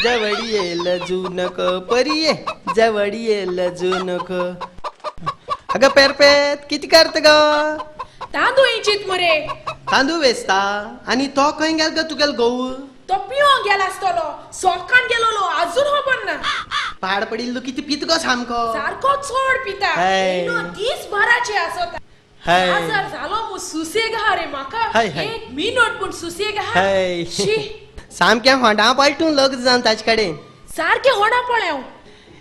जवळ ये लजू नको परिये, जवळ ये लजू नको. अगं पेरपेत किती करत ग? तांदूळ इंचीत मरे. तांदूळ वेचता आणि तो खंय गेल ग तुगेल गहू? तो पिवंक गेला आसतलो, सोकान गेलोलो अजून खबर ना. पाड पडिल्लो किती पित गो सामको. सारको चड पिता. दीस भराचे आसता. आजार झालो मु सुसेग हा रे माका. एक मिनट पण सुसेग हा. सामक्या होंडा पलटून लग्न जावन ताचे कडेन. सारखे होंडा पळ्याव.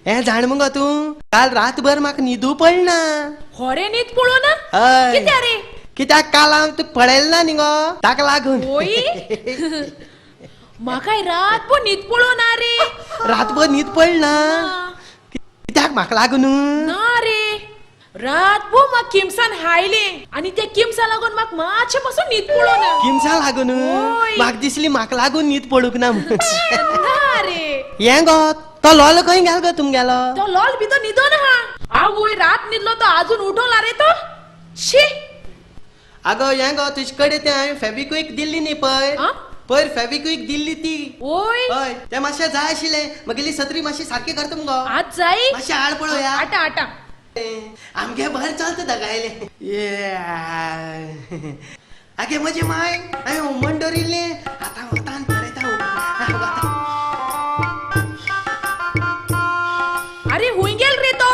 हे जाण मुगो तूं, काल रातभर म्हाका न्हिदू पडना. होरे न्हीद पळो ना? कित्याक रे? कित्याक काल हांव तुका पळयलें ना न्ही गो, ताका लागून. म्हाकाय रातभर न्हीद पळो ना रे. रातभर न्हीद पडना कित्याक? म्हाका लागून ना रे. रातभर म्हाका किमसान हायले आनी त्या किमसा लागून म्हाका मातशें पासून न्हीद पळो ना. किमसा लागून? म्हाका दिसली म्हाका लागून न्हीद पडूंक ना. ना रे. हें गो तो लोल खंय गेल गो तुमगेलो? तो लोल भितर न्हिदोन आहा. आवय रात न्हिदलो तो आजून उठोला रे तो. शी. आगो हें गो तुजे कडेन तें हांवें फेविक्वीक दिल्ली न्ही पयर, पयर फेविक्वीक दिल्ली ती. हय, तें मातशें जाय आशिल्लें. म्हगेली सत्री मातशी सारकी करता मुगो. आज जाय? मातशें हाड पळोवया. आटा आटा. आमगे बरें चलता दगायलें. आगे म्हजी माय हांवें हुमण दवरिल्लें, आतां वतान पळयता. अरे हुंय गेल रे तो?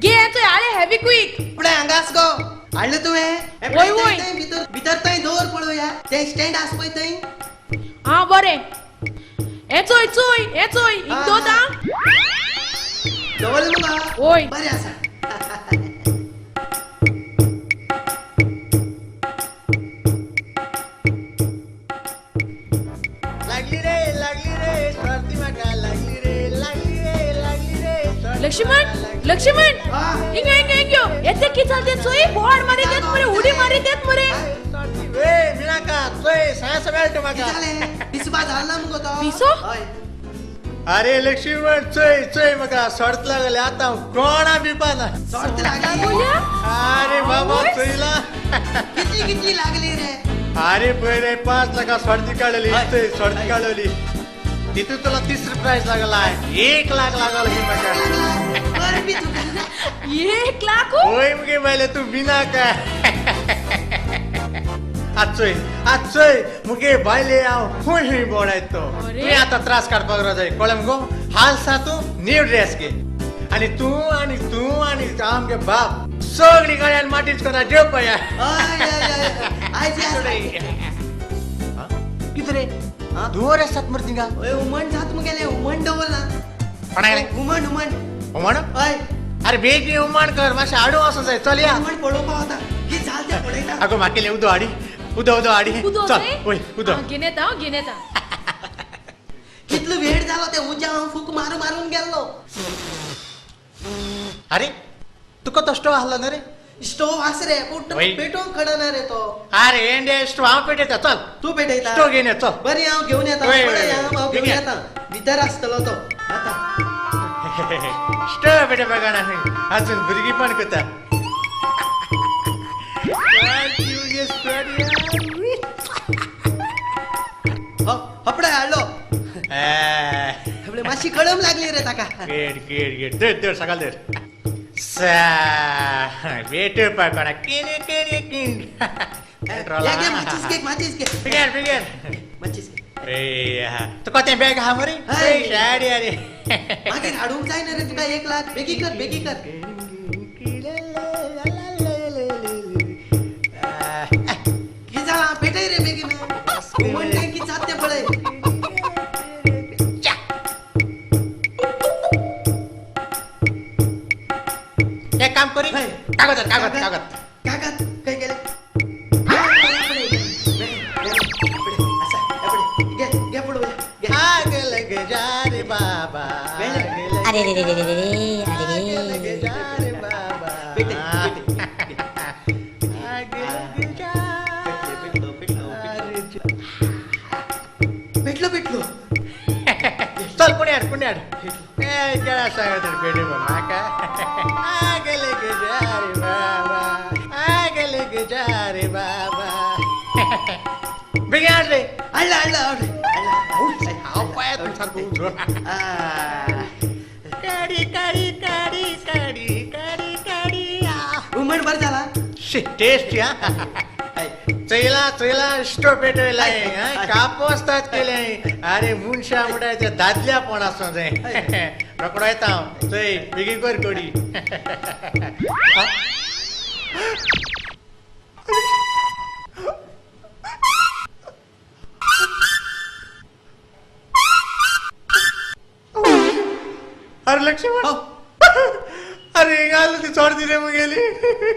गे चोय हाडे हेवी क्वीक. फुडें हांगा आस गो. हाडलें तुवें? वय वय. भितर भितर थंय दवर पळोवया. तें स्टँड आस पळय थंय. आं बरें. हें चोय चोय, हें चोय हिंग दवरता. दवरलें मुगो? वय. बरें आसा. लागली रे लागली रे सर्दी म्हाका लागली रे लागली रे लागली रे. लक्ष्मण लक्ष्मण हिंगा हिंगा हिंग येते की चालते चोय बोर्ड मारी देत मरे, उडी मारी देत मरे. ए मिनाका चोय सायस मेळटा म्हाका. पिसबा झाला ना मुगो तो. पिसो? अरे लक्ष्मण चोय चोय म्हाका सर्द लागले आतां कोणा बिपा ना. सर्द लागली? अरे बाबा चोयला कितली कितली लागली रे? अरे पळय 5 लाखां सर्दी काडली, सर्दी काडली. तितून तुला तिसरी प्रायज लागला. 1 लाख लागला म्हाका. 1 लाख? वय मुगे बायले तूं बिनाका. आजचोय आजचोय मुगे बायले हांव खूंय खूंय बोडायत तो. तुवें आतां त्रास काडपाक जाय कळ्ळें मुगो. हाल सा तूं न्यू ड्रेस घे आनी तूं आनी तूं आनी आमगे बाप सगळी गाड्यान माटीच कोना जेवपा. कितें रे धुंवर आसात मरे थिंगा? हुमण जात मुगेलें. हुमण दवरलां. हुमण हुमण हुमण? हय. अरे बेगीन हुमण कर, मातशें हाडूं वचूंक जाय. चल या. हुमण पळोवपा वता. कितें जालें तें पळयता. आगो म्हाका उदो हाडी. उदो उदो हाडी. चल वय उदो. घेवन येता हांव, घेवन येता. कितलो वेळ जालो तें उज्या हांव फूक मारून मारून गेल्लो. अरे तुका तो स्टोव आहलो न्हू रे? स्टोव आस रे पूण पेटोवंक कळना रे तो. अरे एंडे स्टोव हांव पेटयता. चल तूं पेटयता? स्टोव घेवन यो चल. बरें हांव घेवन येता. हांव घेवन येता. भितर आसतलो तो आतां. स्टोव पेटोवपाक जाणा अजून भुरगीपण करता. हपडे हाडलो. मातशी कळम लागली रे ताका. गेट गेट गेट धर धर सकाळ धर. पेटोवपाक कोणा किनी किनी किन. माचीस घे माचीस घे. बिगेर बिगेर माचीस घे. तुका तें बॅग आहा मरे? शाडी. अरे मागीर हाडूंक जाय न्ही रे तुका 1 लाख. बेगी कर बेगी कर. कितें जालां? पेटय रे बेगीन. हुमण तें कितें जाता तें पळय. एक काम करी, कागद कागद कागद कागद खंय गेले? अरे रे रे रे रे अरे रे पेटलो पेटलो. चल पुण्यार पुण्यार. केळा सांगत पेटू म्हाका. आगले जा रे बाबा, आगले जा रे बाबा. बेगीन हाड रे. हाडला हाडला हाडला. हांव पळय येता सारको. काडी काडी काडी काडी काडी काडी. हुमण बरें जाला. शी टेस्ट या. चयला चयला इश्टो पेटयलाय, कापोस्तात केले. अरे मनशा म्हणटा ते दादल्या पण आसूं जाय. रोकडो येता हांव, चोय बेगीन कर कडी. अरे लक्ष्मण, अरे हिंगा ती सोडती रे मुगेली.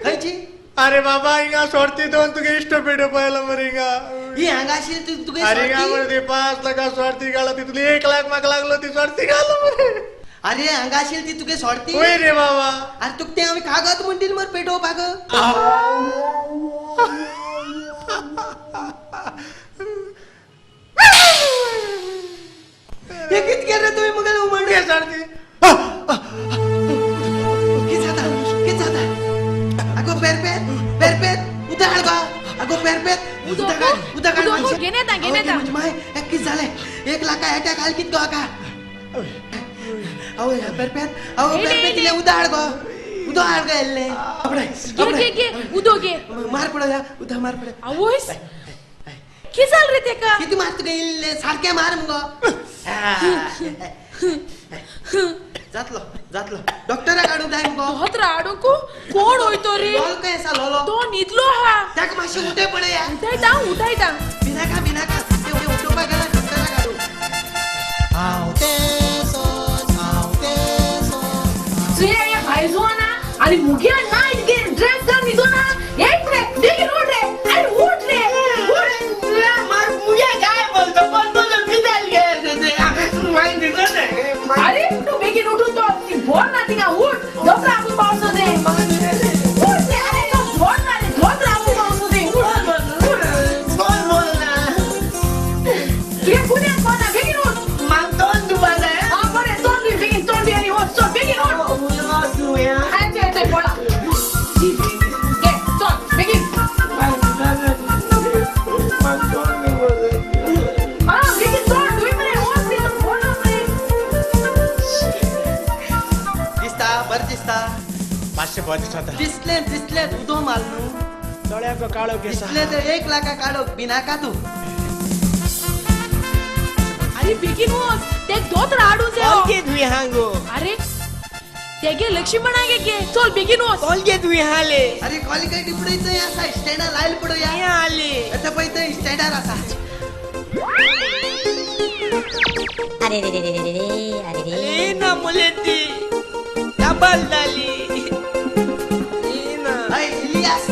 खंयची? अरे बाबा हिंगा सोडती दोन तुगे इश्ट पेटो पळयला मरे हिंगा. ही हांगा आशिल्ली तुगे? अरे हिंगा मरे ती 5 लाखां सोडती घाला, तितली 1 लाख म्हाका लागलो ती सोडती घालो मरे. अरे हांगा आशिल्ली ती तुगे सोडती? वय रे बाबा. अरे तुका तें हांवें कागद म्हण दिलें मरे पेटोवपाक. हें कितें केलें तुवें मुगेलें हुमण? सोडती. कितें जाता कितें जाता? अगो पेरपेत पेरपेत उदक हाड गो. अगो पेरपेत उदक हाड, उदक हाड. घेनेता घेनेता. माय कितें जालें? 1 लाखा एटॅक आयल कितें गो हाका? आवय पेरपेत, आवय पेरपेत इल्लें उदक हाड गो, उदक हाड गो इल्लें. घे घे उदक घे. मार पडोया, उदक मार पडोया. आवयस कितें जालें रे तेका? कितें मार तुगे इल्लें सारकें मार मुगो. जातलो जातलो. डॉक्टराक हाडूंक जाय मुगो. दोतोर हाडूंक कोण वयतो रे? लोलो खंय आसा लोलो? तो न्हिदलो आहा. ताका मातशें उठय पळया. उठयता उठयता. भिनाका भिनाका, तें उठोवपाक गेला डॉक्टराक हाडूंक. हांव तें सोद, हांव तें सोद. तुवें हें भायजो ना आनी मुगे नायट गे ड्रेस घालून न्हिदो ना. एक रे बेगीन उठ रे. अरे उठ रे उठ. मुगे काय बोलतो पण तुझं कितें गे? अरे तू बेगीन उठून तो भोर ना तिंगा उठ. दोतोर आपून पावसो दे. उठ रे. अरे तो भोर ना रे, दोतोर आपून पावसो दे. उठ बोल बोल ना. तुगे पुण्याक कोण ना, बेगीन उठ. म्हाका तोंड धुवपा जाय. आं बरें तोंड धुय बेगीन, तोंड धुय आनी वच चल बेगीन उठ. आयचे आयचे पळा घे चल बेगीन. आं बेगीन तोंड धुय मरे, वच रे, भोर ना मरे. दिसता बरें दिसता? मातशें बरें दिसता. दिसलें दिसलें उदो माल न्हू. दोळ्याक काळो केस. दिसलें तर 1 लाखा काडो भिनाका तूं. अरे बेगीन वच, ते दोतोर हाडूं जाय. कोलगे धुय हा गो. अरे तेगे लक्ष्मणाक गे, चल बेगीन वच. कोलगे धुय हाले. अरे कोलगेट इपडे थंय आसा, स्टँडार लायल पडोया. हाले आतां पळय थंय स्टँडार आसा. अरे रे रे रे रे रे, अरे रे. ना मुलेती डबल जाली. हय इलियास,